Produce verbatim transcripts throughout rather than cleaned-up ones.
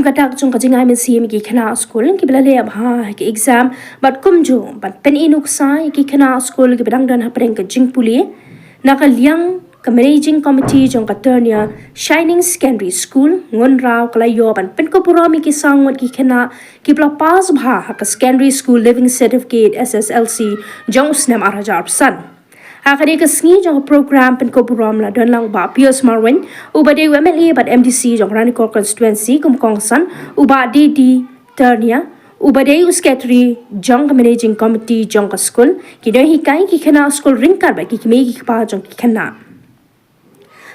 Ka dak jong ka jingai mynsiem ïa ki khynnah skul kiba la leh bha ha ki exam bad kumjuh ban pynïaid nuksa ïa ki khynnah skul kiba dang don hapdeng ka jingpule. Na ka liang ka Managing Committee jong ka Turnia Shining Secondary School, Ngunraw, ka la ïoh ban pynkup burom ïa ki saw ngut ki khynnah kiba la pass bha ha ka Secondary School Leaving Certificate, S S L C, jong u snem ar hajar arphew san. Ha kane ka sngi jong ka program pynkup burom la don lang u Bah Pius Marwein, uba dei u M L A bad M D C jong Ranikor Constituency, kum u kongsan, u Bah D D Turnia, uba dei u Secretary jong ka Managing Committee jong ka skul, ki nonghikai, ki khynnah skul ryngkat bad ki kmie ki kpa jong ki khynnah.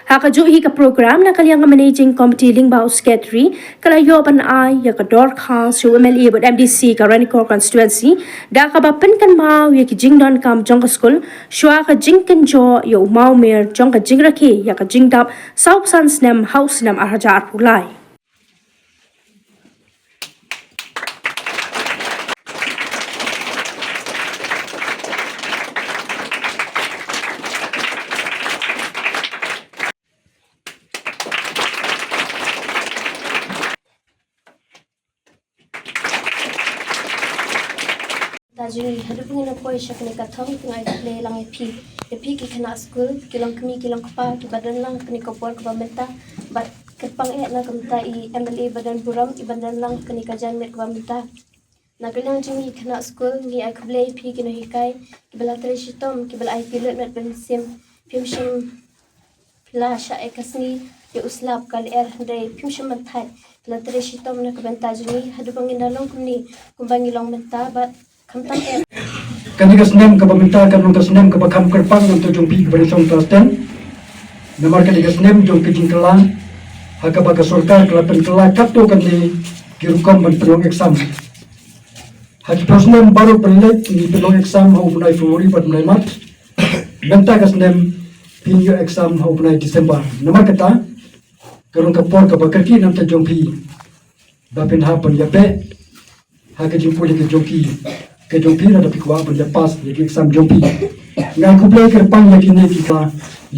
Ha kajuh hi ka program, na ka liang ka Managing Committee lyngba u Secretary ka la ïoh ban ai ïa ka dorkhas sha u M L A bad M D C ka Ranikor Constituency, da kaba pynkynmaw ïa ki jingdonkam jong ka skul shuwa ka jingkynjoh ïa u mawmer jong ka jingrakhe ïa ka jingdap sawphew san snem ha u snem ar hajar arphew lai. Te jong ngi, haduh ba ngin ïa poi sha kane ka thong, te nga ai khublei lang ïa phi, ïa phi ki khynnah skul, ki long kmie ki long kpa kiba don lang ha kane ka por kaba mynta. Bad kyrpang eh na ka bynta i M L A ba don burom, i ban don lang ha kane ka janmiet kaba mynta. Na ka liang jong ngi ki khynnah skul, ngi ai khublei ïa phi ki nonghikai kiba la trei shitom, kiba la ai ki lut met bymsim. Phim shym phi la shah ïa ka sngi ïa u slap ka lyer, hynrei phim shym ban thait, phi la trei shitom na ka bynta jong ngi haduh ba ngin da long kumne kumba ngi long mynta. Bad khamtam eh, kane ka snem kaba mynta kan long ka snem kaba kham kyrpang na ka bynta jong phi kiba dei ki shnong Thrapstan. Namar kane ka snem jong ka jingkylla, ha kaba ka sorkar ka la pynkylla katto katne ki rukom ban pynlong exam. Ha ki por snem baroh ban leit ngi pynlong exam ha u bnai February bad bnai March. Mynta ka snem phin ïoh exam ha u bnai December. Namar kata ka long ka por kaba kyrkieh na ka bynta jong phi ba phin hap ban ïabeh ha ka jingpule ka jong ki, ka jong phi, lada phi kwah ban ïa pass ïa ki exam jong phi. Nga ai khublei kyrpang ïa kine kiba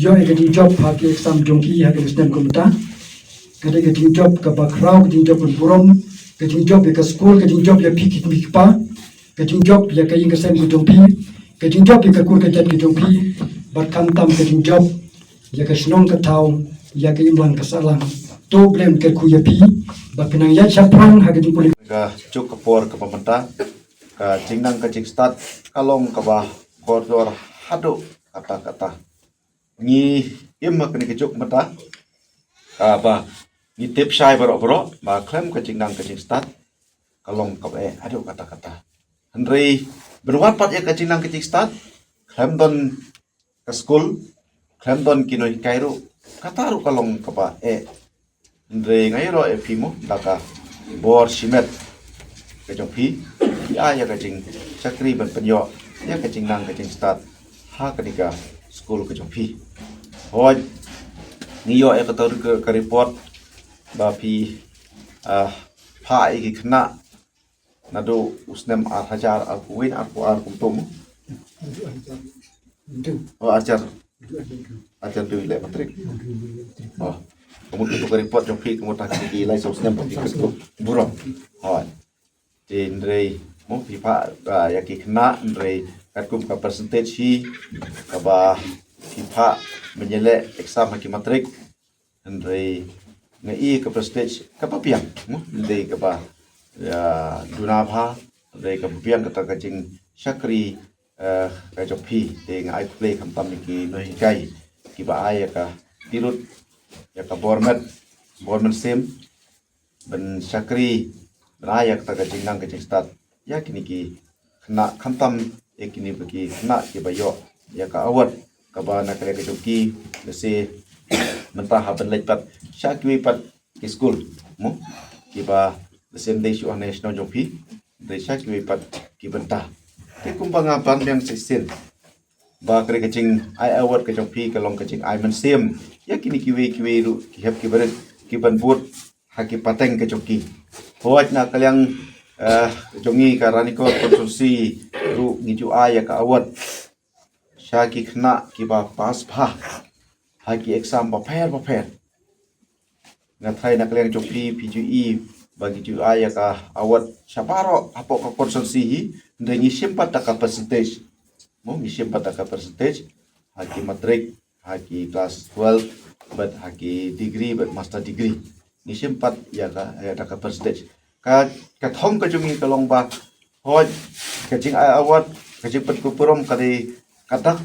ïoh ïa ka jingjop ha ki exam jong ki ha ka snem kumta. Ka dei ka jingjop kaba khraw, ka jingjop ban burom, ka jingjop ïa ka skul, ka jingjop ïa phi ki kmie ki kpa, ka jingjop ïa ka ïing ka sem ka jong phi, ka jingjop ïa ka kur ka jait ka jong phi, bad khamtam ka jingjop ïa ka shnong ka thaw, ïa ka imlang ka sahlang. To Blei un kyrkhu ïa phi ba phin nang ïaid shaphrang ha ka jingpule. Ka juk ka por kaba mynta, ka jingnang ka jingstad ka long kaba kordor haduh katta katta. Ngi im ha kane ka juk mynta, ah, ba ngi tip shai baroh baroh ba khlem ka jingnang ka jingstad ka long kaba eh haduh katta katta. Hynrei ban wad pat ïa ka jingnang ka jingstad, khlem don ka skul, khlem don ki nonghikai ruh, kata ruh ka long kaba eh. Hynrei nga ïaroh ïa phi mo, da ka bor shimet ka jong phi, phi ai ïa ka jingshakri ban pynïoh ïa ka jingnang ka jingstad ha kane ka skul ka jong phi. Hooid, ngi ïoh ïa kata ka, ka report ba phi, ah, phah ïa ki khynnah naduh u snem ar hajar arphew wei, arphew ar kumto mo. Oh, ar hajar, ar hajar dui leh matrik. Oh, ka mut ka report jong phi ka mut ha ki lai saw snem phi kyntu burom. Hooid. Te hynrei mo phi phah, ah, ïa ki khynnah, hynrei katkum ka percentage hi kaba phi phah ban ïaleh exam ha ki matrik. Hynrei nga i ka percentage kaba biang mo, hynrei kaba, ah, duna bha, hynrei kaba biang kata ka jingshakri, eh, ka jong phi. Te nga ai khublei khamtam ïa ki nonghikai kiba ai ïa ka tirut, ïa ka bor met, bor mynsiem ban shakri, ban ai ïa kata ka jingnang ka jingstad ïa kine ki khynnah, khamtam ïa kine ki khynnah kiba ïoh ïa ka award kaba na ka liang ka jong ki, lehse mynta hap ban leit pat sha kiwei pat ki skul mo, kiba lehse ym dei shuh hangne shnong jong phi, hynrei sha kiwei pat ki bynta. Te kumba nga ban biang shisien ba ka dei ka jingai award ka jong phi ka long ka jingai mynsiem ïa kine kiwei kiwei ruh ki hep ki barit ki ban bud ha ki pateng ka jong ki. Hooid, na ka liang, eh, jong ngi ka Ranikor Constituency ruh ngi ju ai ïa ka award sha ki khynnah kiba pass bha ha ki exam bapher bapher. Nga tharai na ka liang jong phi, phi ju i ba ki ju ai ïa ka award sha baroh hapoh ka constituency hi, hynrei ngi shim pat da ka percentage. Mo, ngi shim pat da ka percentage ha ki matric, ha ki class twelve, bad ha ki degree bad master degree. Ngi shim pat ïa ka, ïa da ka percentage. Ka, ka thong ka jong ngi ka long ba, hooid, ka jingai award, ka jingpynkup burom ka dei ka dak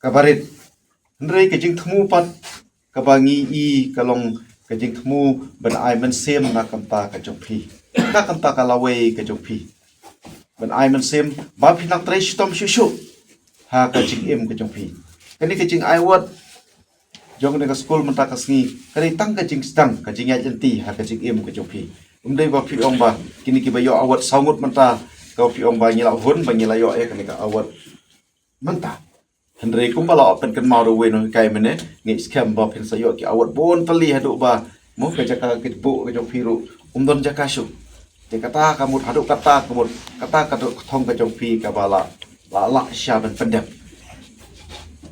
kaba rit. Hynrei ka jingthmu pat kaba ngi i ka long ka jingthmu ban ai mynsiem na ka bynta ka jong phi, na ka bynta ka lawei ka jong phi. Ban ai mynsiem ba phin nang trei shitom shuh shuh ha ka jingim ka jong phi. Kane ka jingai award jong kane ka skul mynta ka sngi ka dei tang ka jingsdang, ka jingïaid lynti ha ka jingim ka jong phi. Um dei ba phi ong ba kine kiba ïoh award saw ngut mynta, ka phi ong ba ngi la hun ba ngi la ïoh ïa kane ka award mynta. Hynrei kumba la pynkynmaw da uwei u nonghikai mynne, ngi skhem ba phin sa ïoh ki award bun tylli haduh ba, mo, ka jaka ka jingbuh ka jong phi ruh um don jaka shuh. Te kata ka mut, haduh kata ka mut, kata ka thong ka jong phi kaba la, la, la sha ban pyndep.